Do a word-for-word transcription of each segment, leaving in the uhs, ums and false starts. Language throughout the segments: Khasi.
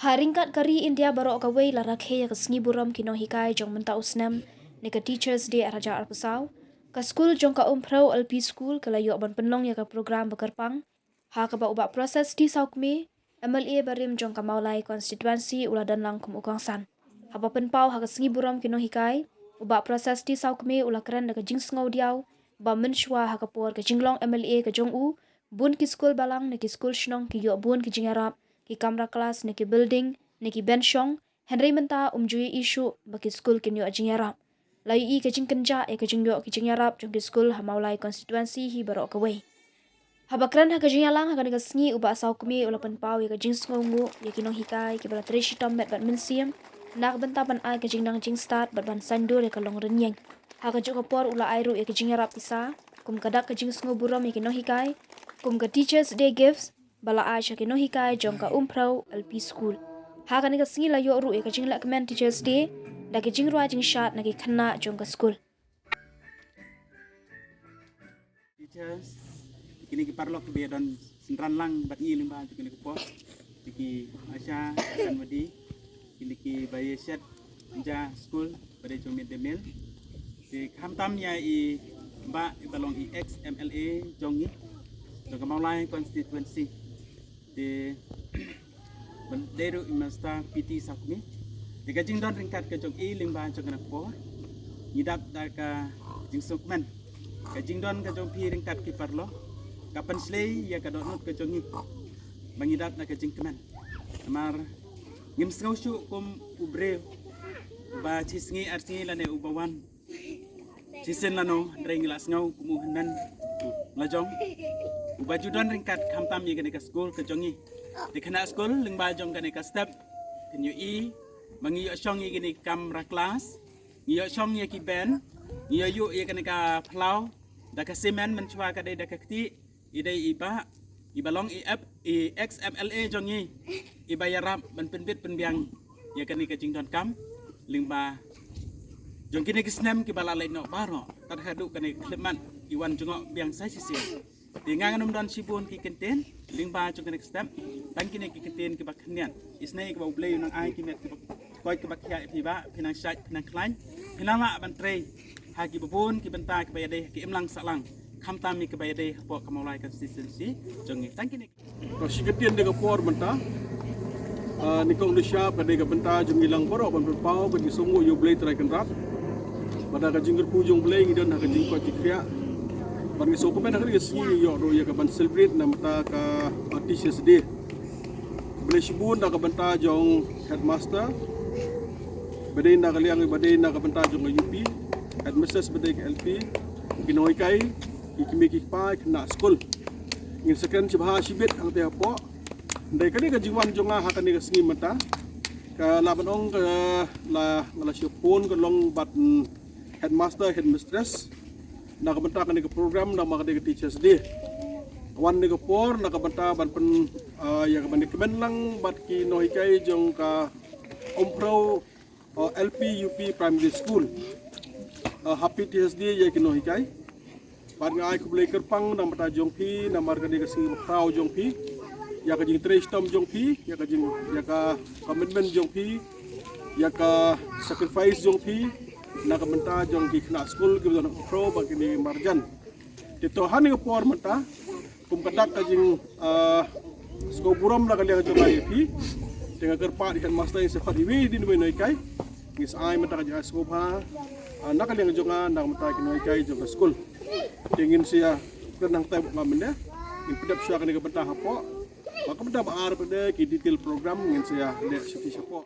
Ha ryngkat ka ri India baroh kawei la rakhe ïa ka sngi burom ki nonghikai jong mynta u snem, ne ka Teachers' Day ar hajar arphew saw, ka skul jong ka Umphrew L P School ka la ïoh ban pynlong ïa ka program ba kyrpang, ha kaba u Bah Proses T Sawkmie, M L A barim jong ka Mawlai Constituency u la don lang kum u kongsan. Haba pynpaw ha ka sngi burom ki nonghikai, u Bah Proses T Sawkmie u la kren da ka jingsngew diaw ba mynshuwa ha ka por ka jinglong M L A ka jong u, bun ki skul balang ne ki skul shnong ki ïoh bun ki jingïarap, ki kamra klas ne ki building ne ki bench shong, hynrei mynta um ju ïohi shuh ba ki skul kin ïoh jingïarap. La ïohi ka jingkynjah ïa ka jingïoh ki jingïarap jong ki skul ha Mawlai Constituency hi baroh kawei. Haba kren ha ka jingïalang ha kane ka sngi, u Bah Sawkmie u la pynpaw ïa ka jingsngewnguh ïa ki nonghikai kiba la trei shitom met bad mynsiem na ka bynta ban ai ka jingnang jingstad bad ban saiñdur ïa ka long rynïeng. Ha kajuh ka por u la ai ruh ïa ka jingïarap pisa kum ka dak ka jingsngew burom ïa ki nonghikai kum ka Teachers' Day Gifts ba la ai sha ki nonghikai jong ka Umphrew L P School. Ha kane ka sngi la ïoh ruh ïa ka jinglehkmen Teachers' Day da ki jingrwai jingshad na ki khynnah jong ka skul. Teachers, kine ki paralok kiba ïadon synran lang bad ngi lyngba jong kine ki por, ki ASHA, Anganwadi, kine kiba ïashet ja skul, ba dei jong mid day meal. Te khamtam ïa i Bah iba long i ex M L A jong ngi, jong ka Mawlai constituency. Te ban dei ruh i Mister P T Sawkmie. Te ka jingdon ryngkat ka jong i lyngba jong kane ka por, ngi dap da ka jingsngewkmen. Ka jingdon ka jong phi ryngkat ki paralok ka pynshlei ïa ka dohnud ka jong ngi ba ngi dap da ka jingkmen. Namar ngim sngew shuh kum u briew uba shi sngi ar sngi lane uba wan shisien lano, hynrei ngi la sngew kum u hynmen la jong uba ju don ryngkat khamtam ïa kane ka skul ka jong ngi. Te khynnah skul lyngba jong kane ka step, phin ïohi ba ngi ïoh shong ïa kine ki kamra klas, ngi ïoh shong ïa ki bench, ngi ïoh ïuh ïa kane ka phyllaw da ka cement, mynshuwa ka dei da ka ktieh. I dei i Bah iba long i ex M L A jong ngi, iba ïarap ban pynbit pynbiang ïa kane ka jingdonkam lyngba jong kine ki snem kiba la leit noh baroh, tad haduh kane ka khyllipmat i wan jngoh biang sa shisien. Te nga ngan ym don shibun ki kyntien lyngba jong kane ka step, tang kine ki kyntien kiba khyndiat. Isynei kaba U Blei u nang ai ki met kiba koit kiba khiah ïa phi Bah, phi nang shait, phi nang khlaiñ, phi nang lah ban trei ha kiba bun ki bynta kiba ïadei ha ka imlang sahlang, khamtam ïa kiba ïadei hapoh ka Mawlai constituency jong ngi. Tang kine. Ka shi kyntien da ka por mynta, ah, nyngkong nyngshap ka dei ka bynta jong ngi lang baroh ban pynpaw ka jingsngewnguh ïa U Blei Trai Kynrad bad da ka jingkyrkhu jong U Blei ngi don ha ka jingkoit jingkhiah. Bad ngi sngewkmen ha kane ka sngi ngi ïoh ruh ïa ka ban celebrate na bynta ka Teachers' Day. Khublei shibun na ka bynta jong headmaster ba dei na ka liang, ba dei na ka bynta jong ka U P, headmistress ba dei ka L P, ki nonghikai, ki kmie ki kpa, ki khynnah skul. Ngin sa kren shibha shibit hangtei hapoh. Hynrei kane ka jingwan jong nga ha kane ka sngi mynta, ka lah ban ong ka la, nga la shah phone ka long bad, mm, headmaster, headmistress na ka bynta kane ka program namar ka dei ka Teachers' Day. Wan ne ka por na ka bynta ban pyn, ah, ïa ka ban kmen lang bad ki nonghikai jong ka Umphrew, ah, L P U P Primary School. Ah, happy Teachers' Day ïa ki nonghikai. Bad nga ai khublei kyrpang na ka bynta jong phi namar kane ka sngi ba khraw jong phi, ïa ka jingtrei shitom jong phi, ïa ka jing, ïa ka commitment jong phi, ïa ka sacrifice jong phi na ka bynta jong ki khynnah skul kiba don ha Umphrew bad kine marjan. Te to ha kane ka por mynta kum ka dak ka jing, ah, sngewburom na ka liang jong nga ïa phi. Te nga kyrpad ïa ka headmaster ïa sa khot iwei din iwei nonghikai. Ngin sa ai mynta ka jingai sngewbha, ah, na ka liang jong nga na ka bynta ki nonghikai jong ka skul. Te ngin sa ïa kren hangtai bad nga mynne. Ngin pyndep shuwa kane ka bynta hapoh. Bad ka bynta ba ar pat de ki detail program ngin sa ïa leh sha ki shapoh.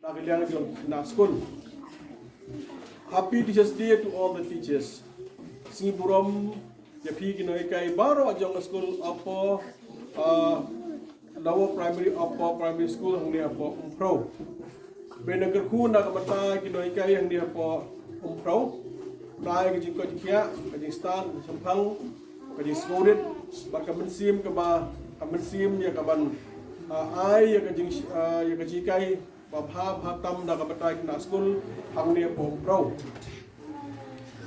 Na ka liang jong khynnah skul. Happy Teachers' Day to all the teachers. Sngi burom ïa phi ki nonghikai baroh jong ka skul Upper, uh, Lower Primary, Upper Primary School hangne hapoh Umphrew. Bad nga kyrkhu na ka bynta ki nonghikai hangne hapoh Umphrew, na ka jingkoit jingkhiah, ka jingstad, ka jingshemphang, ka jingsngewrit, bad ka mynsiem kaba, ka mynsiem ïa kaban, uh, ai ïa ka jing, uh, ïa ka jinghikai ba bha bha tam na ka bynta ki khynnah skul hangne hapoh Umphrew.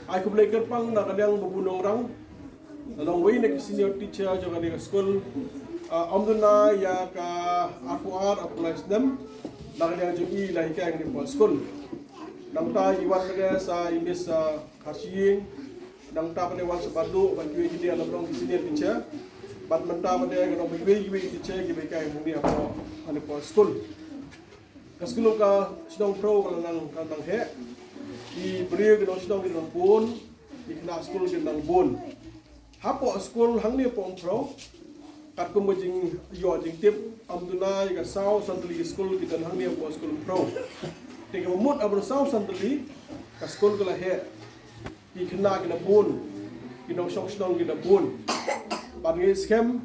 Ai khublei kyrpang na ka liang Babu Nongrang, na long uwei na ki senior teacher jong kane ka skul. Uh, ym duna ïa ka arphew ar arphew lai snem na ka liang jong i la hikai hangne hapoh skul. Nangta i wan kane sa i Miss, uh, Kharshiing. Nangta pat i wan sa Bah Duh, bad kiwei kine la long ki senior teacher. Bad mynta pat ka long kiwei kiwei teacher kiba hikai hangne hapoh, hangne hapoh skul. Ka skul ka shnong Umphrew ka la nang, ka la nang heh. Ki briew ki nongshong shnong ki nang bun, ki khynnah skul ki nang bun. Hapoh skul hangne hapoh Umphrew, katkum ka jingïoh jingtip, ym duna ïa ka saw san tylli ki skul ki don hangne hapoh skul Umphrew. Te kaba mut ha ba saw san tylli, ka skul ka la heh. Ki khynnah ki la bun, ki nongshong shnong ki la bun. Bad ngi skhem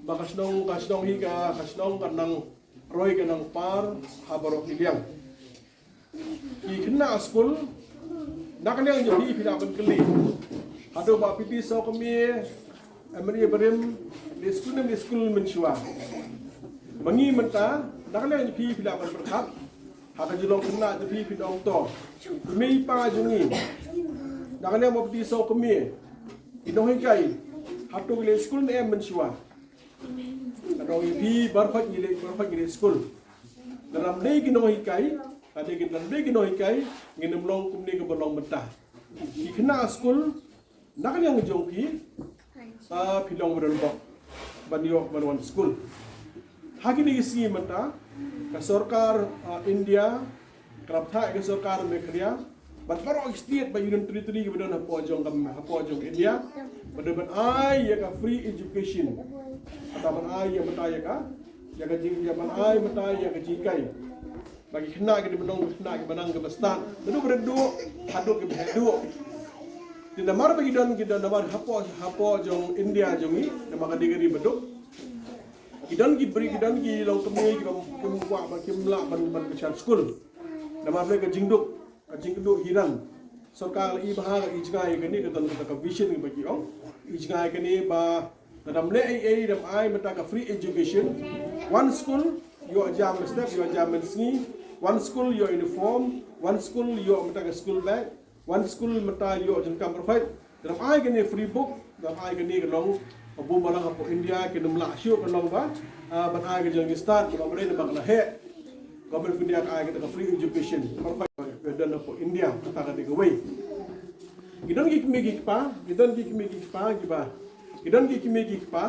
ba ka shnong, ka shnong hi ka, ka shnong ka nang roi ka nang par ha baroh ki liang. Ki khynnah skul, na ka liang jong phi phi lah ban kylli. Haduh ba phi ti saw kmie, em, ri barim, leit skul ne ym leit skul mynshuwa. Ma ngi mynta, na ka liang jong phi phi lah ban pyrkhat. Ha ka jinglong khynnah jong phi phin ong to, i mei i pa jong ngi, na ka liang ba phi ti saw kmie, ki nonghikai, hato ki leit skul ne em mynshuwa. Ka dei ïa phi baroh ngi leit, baroh ngi leit skul. Lada ym dei ki nonghikai, lada ym dei ki nonghikai, ngin ym long kumne kaba long mynta. Ki khynnah skul, na ka liang jong phi, ah, phi long ba don bok ban ïoh ban wan skul. Ha kine ki sngi mynta, ka sorkar, ah, India, ka la bthah ïa ka sorkar Meghalaya bad baroh ki state bad union territory kiba don hapoh jong ka, hapoh jong India, ba dei ban ai ïa ka free education. Kata ban ai ïa mynta ïa ka, ïa ka jing, ïa ban ai mynta ïa ka jinghikai ba ki khynnah ki dei ban long ki khynnah kiba nang kiba stad, naduh ba rit duh haduh kiba heh duh. Te namar ba ki don, ki don namar hapoh, hapoh jong India jong ngi, namar ka dei ka ri baduk, ki don ki briew, ki don ki longkmie kiba kim kwah, ba kim lah ban, ban kyrshan skul. Namar ka jingduk, ka jingduk hi ran. Sorkar i bha ka i jngai kane, ka don kata ka vision ba ki ong. I jngai kane ba lada ym leh ei ei, lada ym ai mynta ka free education. Wan skul ïoh jam mynstep, ïoh jam mynsngi. Wan skul ïoh uniform. Wan skul ïoh mynta ka school bag. Wan skul mynta ïoh jingkam perfect. Lada ym ai kane free book, lada ym ai kane ka long, ka bun balang hapoh India kin ym lah shuh ka long ba, ah, ban ai ka jong ki stad, ba dei namar ka la heh. Government of India ka ai kata ka free education. Perfect. Ka don hapoh India, kata ka dei kawei. Ki don ki kmie ki kpa, ki don ki kmie ki kpa, kiba, ki don ki kmie ki kpa,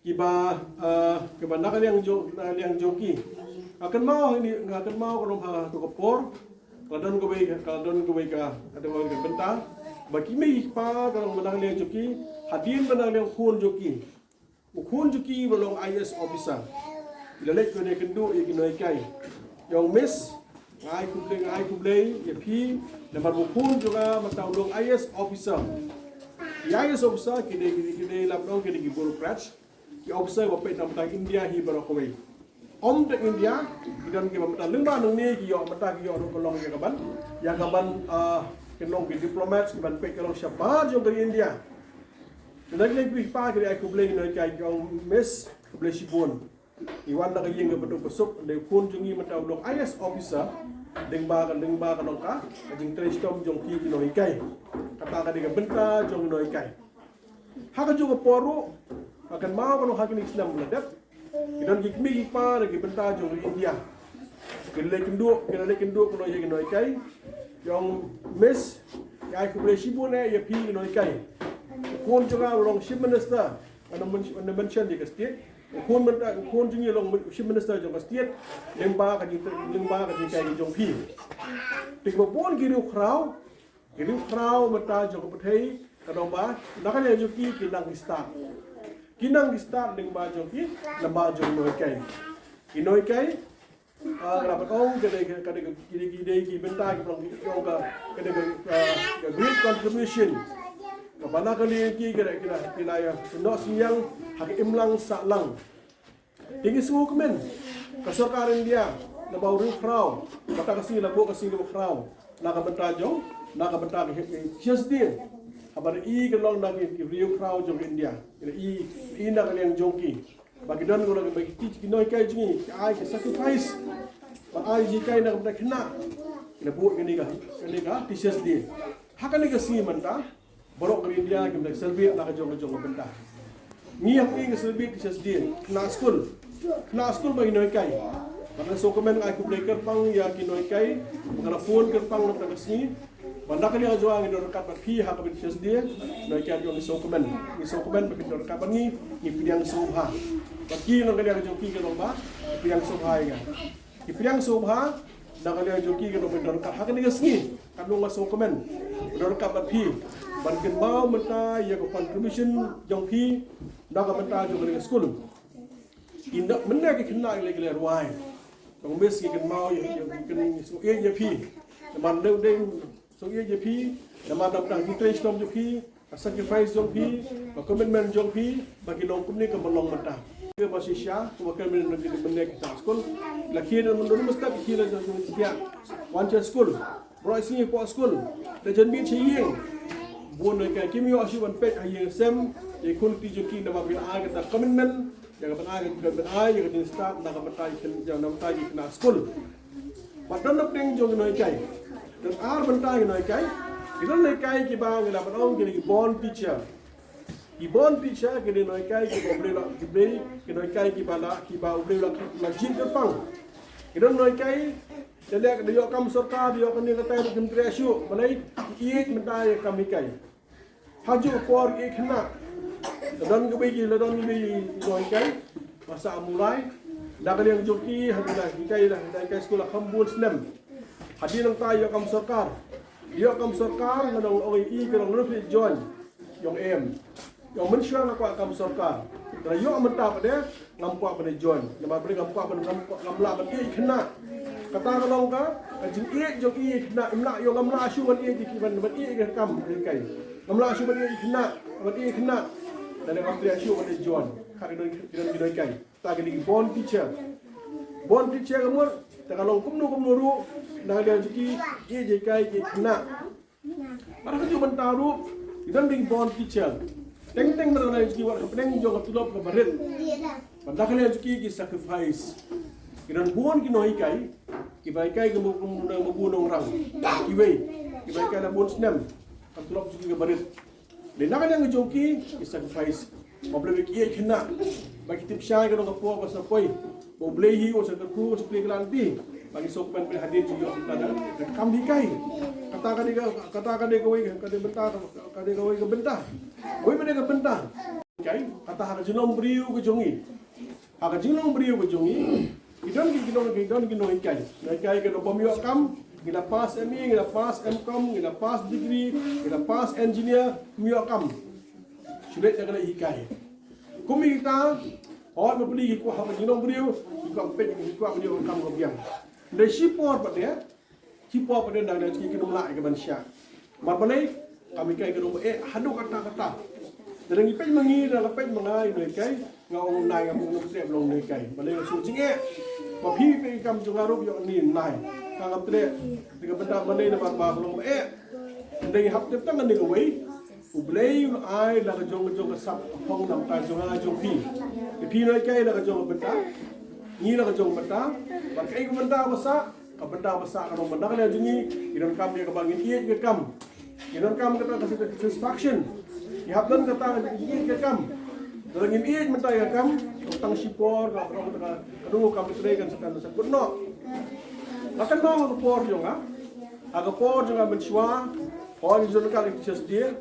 kiba, ah, kiba na ka liang jong, na ka liang jong ki. Nga kynmaw hangne, nga kynmaw ka long ha kato ka por, ka la don kawei, ka la don kawei ka, ka don kawei ka bynta ba ki mei ki kpa ka long ba na ka liang jong ki, hadien ba na ka liang u khun jong ki, u khun jong ki ba long I A S officer, ki la leit kynduh ïa ki nonghikai, ïa u Miss, nga ai khublei, nga ai khublei ïa phi namar ba u khun jong nga mynta u long I A S officer. Ki I A S officer ki dei, ki dei, ki dei lap long ki dei ki bureaucrats. Ki officer ba peit na bynta India hi baroh kawei. Ym tang India, ki don kiba mynta lyngba nangne ki ïoh, mynta ki ïoh ruh ka long ïa kaban, ïa kaban, ah, kin long ki diplomats kiban peit ka long shabar jong ka ri India. Te na kine ki pa ki dei ai khublei ïa ki nonghikai, ki ong Miss, khublei shibun. I wan na ka ïing kaba duk ba suk, dei u khun jong ngi mynta u long I A S officer. Lyngba ka, lyngba ka long ka, ka jingtrei shitom jong ki ki nonghikai. Kata ka dei ka bynta jong ki nonghikai. Ha kajuh ka por ruh, nga kynmaw ka long ha kine ki snem ba la dep, ki don ki kmie ki kpa na ki bynta jong ka ri India. Ki la leit kynduh, ki la leit kynduh ka long ïa ki nonghikai. Ki ong Miss, nga ai khublei shibun eh ïa phi ki nonghikai. U khun jong nga u long Chief Minister, ngan ym men-, ngan ym mention ïa ka state. U khun mynta, u khun jong ngi u long Chief Minister jong ka state. Lyngba ka jing, lyngba ka jinghikai jong phi. Te kiba bun ki riewkhraw, ki riewkhraw mynta jong ka pyrthei, ka don ba na ka liang jong ki, ki nang ki stad. Ki nang ki stad lyngba jong ki, lyngba jong ki nonghikai. Ki nonghikai, Ah, ka la ban ong ka dei ka dei ka dei ki dei ki bynta ki ba long ki ong ka ka dei ka ah, ka great contribution. Kaba na ka liang ki ka dei ki la ki la ïa noh synñiang ha ka imlang sahlang. Te ngi sngewkmen ka sorkar India naba u riewkhraw, kata ka sngi la buh ka sngi kaba khraw na ka bynta jong na ka bynta ka Teachers' Day. Haba i ka long na ki riewkhraw jong India, i i na ka liang jong ki. Ba ki don ko la ba ki tij ki nonghikai jong ngi ki ai ki sacrifice. Ba ai ji kai na ka bynta khynnah. Ki la buh kane ka kane ka Teachers' Day. Ha kane ka sngi mynta baroh ka India ki bynta celebrate na ka jong ka jong ka bynta. Ngi hap ngi ka celebrate Teachers' Day. Khynnah skul. Khynnah skul ba ki nonghikai. Ba nga sngewkmen nga ai khublei kyrpang ïa ki nonghikai. Ba nga la phone kyrpang na ka sngi. Ba na ka liang jong nga ngi don ryngkat bad phi ha kaba Teachers' Day. Nonghikai jong ngi sngewkmen. Ngi sngewkmen ba phi don ryngkat bad ngi, ngi pdiang sngewbha. Bad ki nonghikai jong ki ki long ba pdiang sngewbha ïa nga. Ki pdiang sngewbha na ka liang jong ki ki long ba don ryngkat ha kane ka sngi. Ka long nga sngewkmen ba don ryngkat bad phi. Ban kynmaw mynta ïa ka contribution jong phi na ka bynta jong kane ka skul. Ki na mynta ki khynnah ki la ki la rwai. Ba nga mut ki kynmaw ïa ïa ki kynmaw ïa phi. Namar dei dei Sngewbha ïa phi, namar na ka bynta ka trei shitom jong phi, ka sacrifice jong phi, ka commitment jong phi, ba ki long kumne ka ban long mynta. Ka ba shisha, ka ba kren mynne mynne kita skul. La khie da mynta mynta ki khie la jong jong phi. Wan cha skul. Bro isi po skul. Da jan bin cha ïing. Bun na ka kim ïoh shu ban peit ha ïing sem, ïa khun ti jong ki namar ba ki la ai ka commitment. Ïa ka bynta, ïa ka bynta, ïa ka bynta, na ka bynta, ïa ka bynta, ïa ka bynta skul. Bad don na pdeng jong ki nonghikai. Don ar bynta ki nonghikai. Ki don nonghikai kiba ngi la ban ong ki dei ki born teacher. Ki born teacher ki dei nonghikai kiba U Blei la, ki dei ki nonghikai kiba la, kiba U Blei la, la jin kyrpang. Ki don nonghikai, te leh ka dei ïoh kam sorkar, ïoh kane kata, ïoh kim treh shuh, balei ki ïeit mynta ïa ka kam hikai. Ha ju ka por ki khynnah. La don kawei ki, la don kawei ki nonghikai. Ba sah Mawlai. Da ka liang jong ki, ha ki la hikai, la hikai skul la kham bun snem. Hadien nangta ïoh kam sorkar. Ïoh kam sorkar, la don ong i ka long ruh join. Ïong em. Ïong mynshuwa nga kwah kam sorkar. Te la ïoh mynta pat de, ngam kwah ban join. Namar balei ngam kwah ban, ngam kwah, ngam lah ban ïeit khynnah. Kata ka long ka, ka jingïeit jong i khynnah, im lah ïoh ngam lah shuh ban ïeit ki ban, ban ïeit ka kam hikai. Ngam lah shuh ban ïeit khynnah, ban ïeit khynnah. Lada ngam treh shuh ban join. Ka ki don, ki don, ki don kai. Ta ki dei ki born teacher. Born teacher ka mut, te ka long kumno kumno ruh, na ka liang jong ki, ïeit jong kai, ïeit khynnah. Bad ha kajuh mynta ruh, ki don dei ki born teacher. Teng teng bad ka liang jong ki wat hapdeng jong ka tulop kaba rit. Bad na ka liang jong ki ki sacrifice. Ki don bun ki nonghikai, kiba hikai ki mut kum na mut nongrang. Kiwei, kiba hikai la bun snem. Ka tulop jong ki kaba rit. Dei na ka liang jong ki ki sacrifice. Ba U Blei ki ïeit khynnah. Ba ki tip shai ka dong ka por ka sa poi. Ba U Blei hi u sa kyrkhu u sa plie ka lynti. Ba ki sngewkmen pynhadien jong ka da ka kam hikai. Kata ka dei ka, kata ka dei kawei ka dei bynta, ka dei kawei ka bynta. Kawei ka dei ka bynta. Hikai kata ha ka jinglong briew ka jong ngi. Ha ka jinglong briew ka jong ngi. Ki don ki, ki don ki, ki don ki nonghikai. Nonghikai ki don bym ïoh kam, ngi la pass M E, ngi la pass M Com, ngi la pass degree, ngi la pass engineer, bym ïoh kam. Shu leit da ka leit hikai. Kum kita, hooid ma pli ki kwah ha ka jinglong briew, ki kwah peit, ki kwah ban ïoh kam ka biang. Hynrei shipor pat de, shipor pat de dang dang ki, kim lah ïa ka ban shah. Namar balei, kam hikai ka dong ba eh haduh katta katta. Lada ngi peit ma ngi, lada peit ma nga, i nonghikai, nga ong nai nga mut nongtrei ba long nonghikai. Balei nga shu jingeh. Ba phi peit kam jong nga ruh ïoh ni nai. Ka ngam treh. Te ka bynta balei namar ba ka long ba eh. Lada ngi hap tip tang kane kawei. U Blei u la ai la ka jong ka jong ka sap ka phong na ka bynta jong nga jong phi. Te phi nonghikai la ka jong ka bynta. Ngi la ka jong ka bynta. Bad kaei ka bynta ba sah. Ka bynta ba sah ka long ba na ka liang jong ngi, ngi donkam ïa kaba ngin ïeit ka kam. Ngi donkam kata ka satisfaction. Ngi hap don kata ka ïeit ka kam. Lada ngim ïeit mynta ïa ka kam, tang shipor ka, ka, ka, ka dei ka kam ka trei kan sa kan sa kut noh. La kynmaw ha ka por jong nga. Ha ka por jong nga mynshuwa. Hooid ngi don ka Teachers' Day.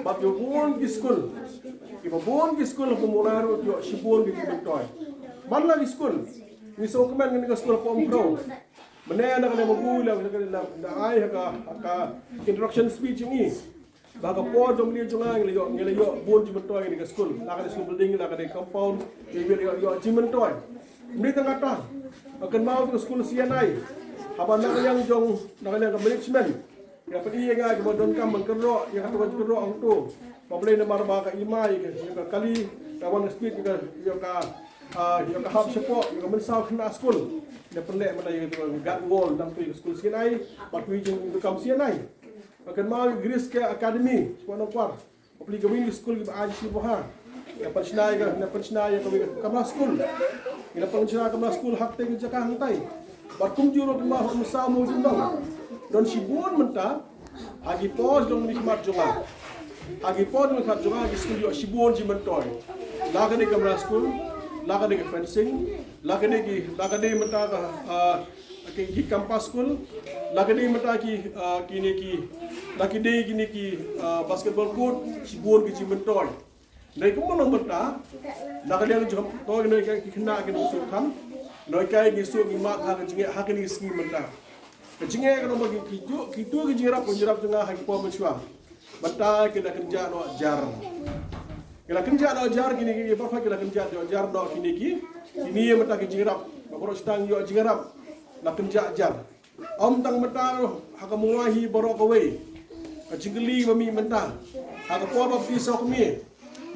Bad ïa bun ki skul. Ïa bun ki skul ha Mawlai ruh ïa shibun ki myntoi. Man la ki skul. Ngi sngewkmen ngi ka skul ha Umphrew. Mynne na ka liang ba bun la, la, la, la ai ha ka, ha ka introduction speech jong ngi. Ba ka por jong ngi jong ngi la ïoh, ngi la ïoh bun jingmyntoi ngi ka skul. La ka school building, la ka compound, ngi la ïoh, ïoh jingmyntoi. Mynta kata, ka kynmaw ka skul C N I, haba na ka liang jong, na ka liang ka management, ïa phi ïa nga kiba donkam ban kynroh ïa kato ka jingkynroh hangto. Ba Blei namar ba ka ïa ka kali ka wan ka speed ïa ka, ïa ka, ah, ïa ka hap shapoh ïa ka mynsaw khynnah skul. Ïa pynleh mynta ïa ka guard wall nangto ïa ka skul C N I. Bad phi jingdonkam C N I, ka kynmaw ïa ka Grace Care Academy shapoh Nongkwar. Phi ka wei ka skul kiba ai shi bha. Ïa pynshna ïa ka, ïa pynshna ïa ka wei ka kamra skul. Ïa pynshna kamra skul hangtai ka jaka hangtai. Bad kumjuh ruh kynmaw ha u Mawjymdaw. Don shibun mynta ha ki por jong ki khmat jong nga. Ha ki por jong ki khmat jong nga ki skul ïoh shibun jingmyntoi. La ka dei kamra skul, la ka dei ka fencing, la ka dei ki, la ka dei mynta ka, ah, ki, ki campus skul, la ka dei mynta ki, ah, kine ki, la ka dei kine ki, ah, basketball court, shibun ki jingmyntoi. Dei kumno mynta, na ka liang jong to kine ki khynnah ki nongshun kham, nonghikai ki shu ki mad ha ka jingeh ha kine ki sngi mynta. Ka jingeh ka nongba ki, ki tu, ki tu ki jingïarap, ki jingïarap jong nga ha ki por mynshuwa. Mynta ki la kynjah noh jar. Ki la kynjah noh jar kine ki, baroh ki la kynjah noh jar noh kine ki. Kine mynta ki jingïarap. Baroh shi tang ïoh jingïarap. La kynjah jar. Ym tang mynta ha ka Mawlai hi baroh kawei. Ka jingkylli ba mih mynta. Ha ka por ba phi sngewkmen.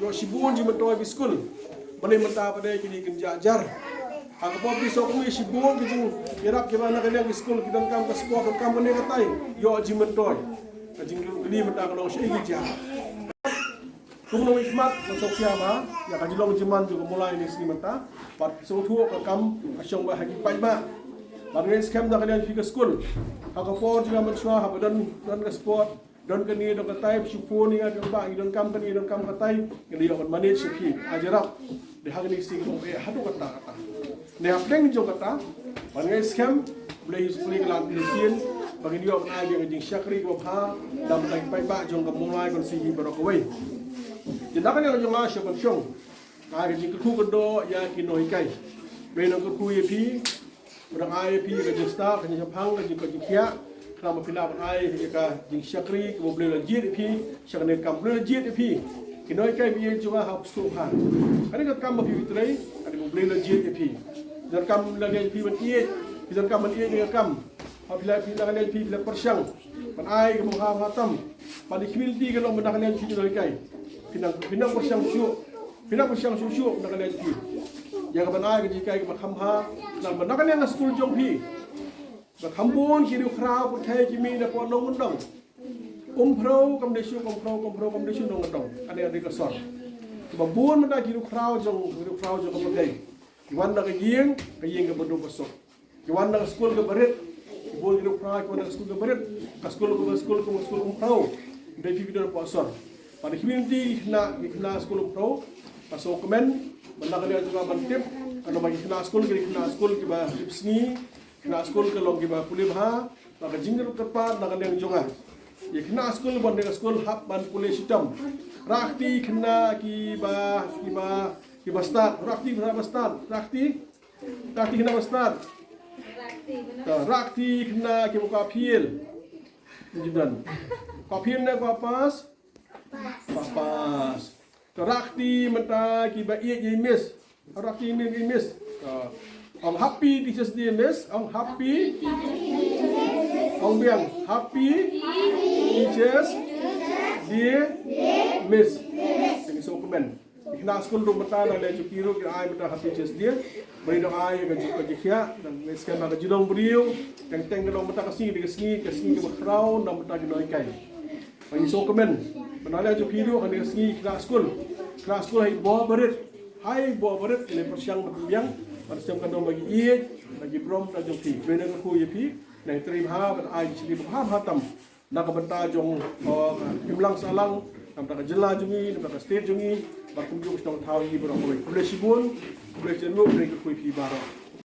Ïoh shibun jingmyntoi ha ki skul. Balei mynta pat de kine kynjah jar. Ha ka por phi sngewkmen shibun ki jingïarap kiba na ka liang ki skul ki donkam ka sport donkam kane katai. Ïoh jingmyntoi. Ka jingkylli mynta ka long shaei ki jar. Kumno i khmat nga sngewkhia ma ïa ka jinglong jingman jong ka Mawlai ne sngi mynta. Bad sngewthuh ka kam ka shong bha ha ki paidbah. Bad nga ngeit skhem da ka liang phi ka skul. Ha ka por jong nga mynshuwa haba don, don ka sport, don kane don katai, phi shu phone ïa nga phi ong bah ngi donkam kane donkam katai. Ngi la ïoh ban manage ïa phi. Ai jingïarap. Dei ha kane ka sngi ka long eh haduh katta katta. Ne hapdeng jong kata, ban ngai skhem, Blei hi u Blei ka lad pynïasyrdoh, ba ngin ïoh ban ai ïa ka jingshakri kaba bha, da ka bynta ki paidbah jong ka Mawlai Constituency baroh kawei. Te na ka liang jong nga sha ban shong, ai ka jingkyrkhu kyrdoh ïa ki nonghikai. Blei nang kyrkhu ïa phi, ba dang ai ïa phi ka jingstad, ka jingshemphang, ka jing, ka jingkhiah, khnang ba phin lah ban ai ïa ka jingshakri kaba U Blei u la jied ïa phi sha kane ka kam U Blei u la jied ïa phi. Ki nonghikai ba ïeit jong nga ha phi sngewbha. Kane ka kam ba phi trei, kane U Blei u la jied ïa phi. Ki donkam na ka liang phi ban ïeit, ki donkam ban ïeit ïa ka kam. Ha phi la, phi na ka liang phi, phi la pyrshang ban ai kaba bha bha tam. Bad ki community ka long ba na ka liang phi ki nonghikai. Phi nang, phi nang pyrshang shuh, phi nang pyrshang shuh shuh na ka liang phi. Ïa kaban ai ka jinghikai kaba kham bha, nang ba na ka liang ka skul jong phi. Ba kham bun ki riewkhraw pyrthei ki mih na poh nongkyndong. Umphrew kam dei shuh, umphrew, umphrew kam dei shuh nongkyndong. Kane ka dei ka sor. Kiba bun mynta ki riewkhraw jong, riewkhraw jong ka pyrthei. Ki wan na ka ïing, ka ïing kaba duk ba suk. Ki wan na ka skul kaba rit. Ki bun ki riewkhraw ki wan na ka skul kaba rit. Ka skul kaba, skul kaba, skul umphrew. Dei phi ki don poh sor. Bad ki community ki khynnah, ki khynnah skul umphrew. Ka sngewkmen, mynta ka dei ka jong nga ban tip. Ka long ba ki khynnah skul, ki khynnah skul kiba tip sngi. Khynnah skul ka long kiba pule bha, ba ka jingkyrpad na ka liang jong nga. Ïa khynnah skul ban dei ka skul hap ban pule shitom. Rah kti khynnah kiba, kiba, kiba stad, rah kti khynnah ba stad, rah kti, rah kti khynnah ba stad. Rah kti khynnah kiba kwah fail. Jingdon. Kwah fail ne kwah pass? Kwah pass. Rah kti mynta kiba ïeit ïa i miss. Rah kti ïa i miss. Ong happy Teachers Day miss. Ong happy. Ong biang happy Teachers Day miss. Thank you so much. Ki khynnah skul ruh mynta na ka liang jong ki ruh ki ai mynta happy Teachers Day. Ba ïa dang ai ka jingkhiah, dang skhem ba ka jinglong briew. Teng teng ka long mynta ka sngi, ka sngi, ka sngi kaba khraw na mynta ki nonghikai. Ba ngi sngewkmen. Ba na ka liang jong phi ruh kane ka sngi ki khynnah skul. Khynnah skul ha i bor barit. Ha i bor barit ki la pyrshang ban pynbiang. Ban shem ka dong ba ki ïeit, ba ki burom na jong phi. Ba ngi kyrkhu ïa phi. Nang trei bha ban ai jingshakri bha bha tam. Na ka bynta jong, uh, imlang sahlang, na ka bynta ka jylla jong ngi, na ka bynta ka state jong ngi, bad kumjuh ki shnong thaw ngi baroh kawei. Khublei shibun, khublei shibun, khublei kyrkhu ïa phi baroh.